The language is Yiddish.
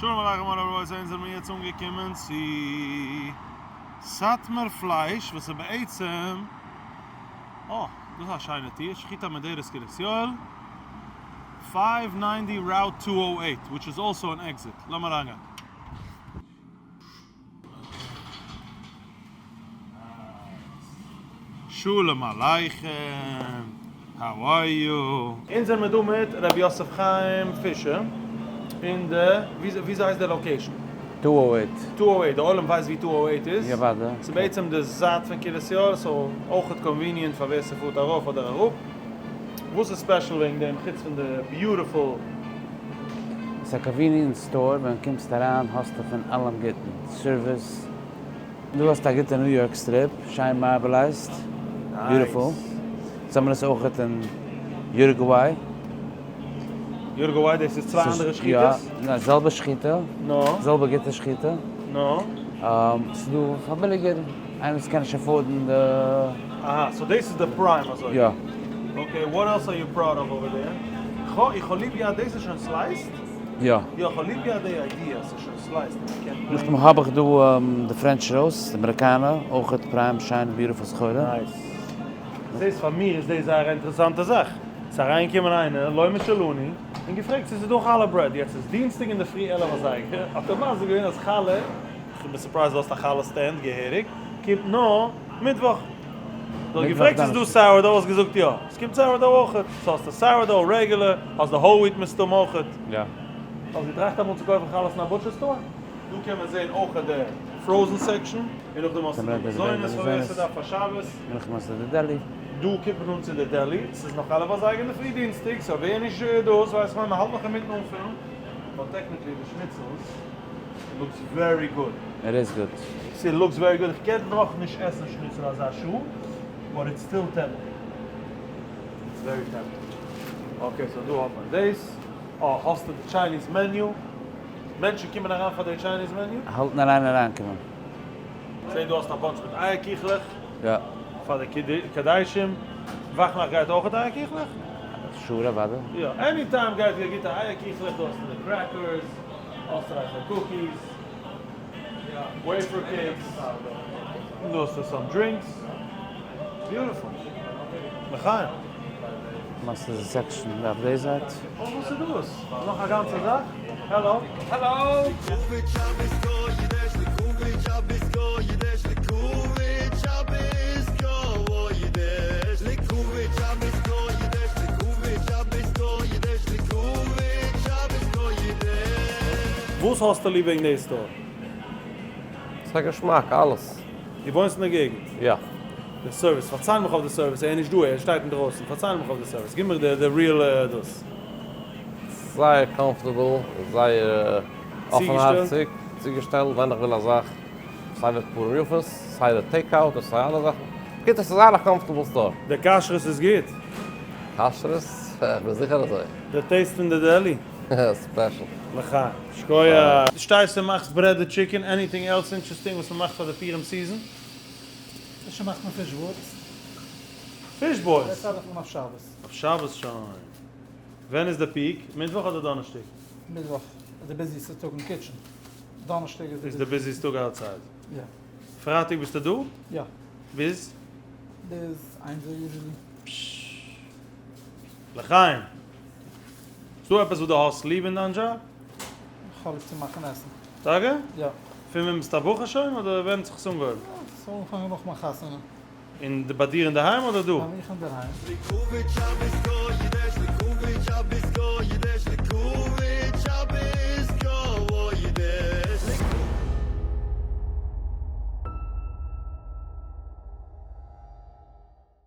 שלום עליכם מורי ורבותי אונז זעמיר יעצט אנגעקומען צו סאטמאר פלייש וואס איז בעצם אה דאס איז א שיינע טיר שחיטה מהדרת קרית יואל 590 Route 208 which is also an exit לאמיר אריינגיין. שלום עליכם, how are you? אונז זעמיר דא מיט ר' יוסף חיים פישער אין די, וויאזוי הייסט די location? 208. 208, די עולם ווייסט ווי 208 איז? יא וואדע. ס'איז בעצם די זייט פון קרית יואל, so אויכעט convenient פאר ווער ס'פארט ארויף אדער אראפ. וואס איז special וועגן דעם חוץ פון די beautiful. ס'איז א convenience store, ווען קומסט אריין האסטו פון אלעם גוטן, service. דא האסטו א גוטע ניו יארק strip, שיין marbleized, beautiful. זיי האבן עס אויכעט אין יורגוויי. יורגוויי דאס איז צוויי אנדערע שחיטות? יא, זעלבע שחיטה, זעלבע גוטע שחיטה. נו. ס'איז דא פאר ביליגער, איינער וואס קען נישט afford ן די. אהא, so דאס איז די prime אזוי? יא. okay, what else are you proud of over there? איך האב ליב געהאט, דאס איז שוין sliced? יא. יא, איך האב ליב געהאט די idea אז ס'איז שוין sliced און מ'קען plain. נאכדעם האב איך דא די French roast, די אמעריקאנע, אויכעט prime שיינע beautiful סחורה. nice. זעסט פאר מיר איז דאס זייער א אינטערעסאנטע זאך. ס'איז אריינגעקומען איינער, לא משלנו, און געפרעגט צו ס'איז דא חלה bread, יעצט איז דינסטאג אינדערפרי 11 אזייגער, האט ער מסביר געווען אז חלה, כ'בין surprised דו האסט א חלה stand געהעריג, קומט נאר מיטוואך. דו האסט געפרעגט צו ס'איז דא sourdough האסט געזאגט יא. ס'קומט sourdough אויכעט. so האסטו sourdough, regular, האסט די whole wheat מסתם אויכעט. יא. האסט געטראכט אמאל צו קויפן חלות אין א butcher store? דא קען מען זעהן אויכעט די frozen section. און נאכדעם האסטו די מזונות פאר ווער ס'דארף פאר שבת. און נאכדעם האסטו די deli. דא קומט מען אן צו די deli. ס'איז נאך 11 אזייגער אינדערפרי דינסטאג, so ווער נישט דאס ווייסט כ'מיין מ'האלט נאך אינמיטן אנפילן. but technically די שניצלס looks very good. it is good. ס' looks very good, איך קען נאך נישט עסן שניצל אזא שעה, but it's still tempting. it's very tempting. okay so דא האט מען דאס. אה, האסטו די Chinese menu. מענטשן קומען אריין פאר די Chinese menu? האלטן אריין אריינקומען. זעה דא האסטו א bunch מיט אייער קיכלעך. יא. פאר די קדשים. וואכנאכט גייט אויכעט אייער קיכלעך? sure אוודאי. יא, any time גייט גאר גוטע אייער קיכלעך, דא האסטו די crackers, אויסטרייכער cookies, wafer cakes, און דא האסטו some drinks, beautiful, לחיים. מאסטער די section אויף די זייט. אוי וואס איז דאס? נאך א גאנצע זאך? העלא. העלא! וואס האסטו ליב וועגן די store? ס'איז א געשמאק אלעס. דו וואוינסט אין די געגנט? יא. די service, פארצייל מיך אויף די service, ער איז נישט דא, ער שטייט אינדרויסן, פארצייל מיך אויף די service, גיב מיר די real דאס. זייער comfortable, זייער אפענהארציג, צוגעשטעלט ווען איך וויל א זאך, סיי מיט פנים יפות, סיי די take out און סיי אלע זאכן, בקיצור ס'איז זייער א comfortable store. די כשרות איז גוט? כשרות? איך בין זיכער אזוי. די taste פון די deli? special. לחיים. שקויעך. דו שטייסט און מאכסט breaded chicken, anything else interesting וואס מ'מאכט פאר די פורים season? אפשר מאכט מען fish boards? fish boards? דאס ארבעט מען אויף שבת. אויף שבת שוין. ווען איז די peak? מיטוואך אדער דאנערשטאג? מיטוואך איז די busiest טאג אין kitchen. דאנערשטאג איז די איז די busiest טאג outside. יא. פרייטאג ביסטו דא? יא. ביז? ביז איינס usually. פששש. לחיים! איז דא עפעס וואס דו האסט ליב אין דיין דזשאב? איך האב ליב צו מאכן עסן. טאקע? יא. פון ווען ביסטו א בחור שוין אדער ווען האט זיך עס אנגעהויבן? ס'האט אנגעפאנגען נאך מיין חתונה. און ביי דיר אינדערהיים אדער דא? ביי מיך אינדערהיים.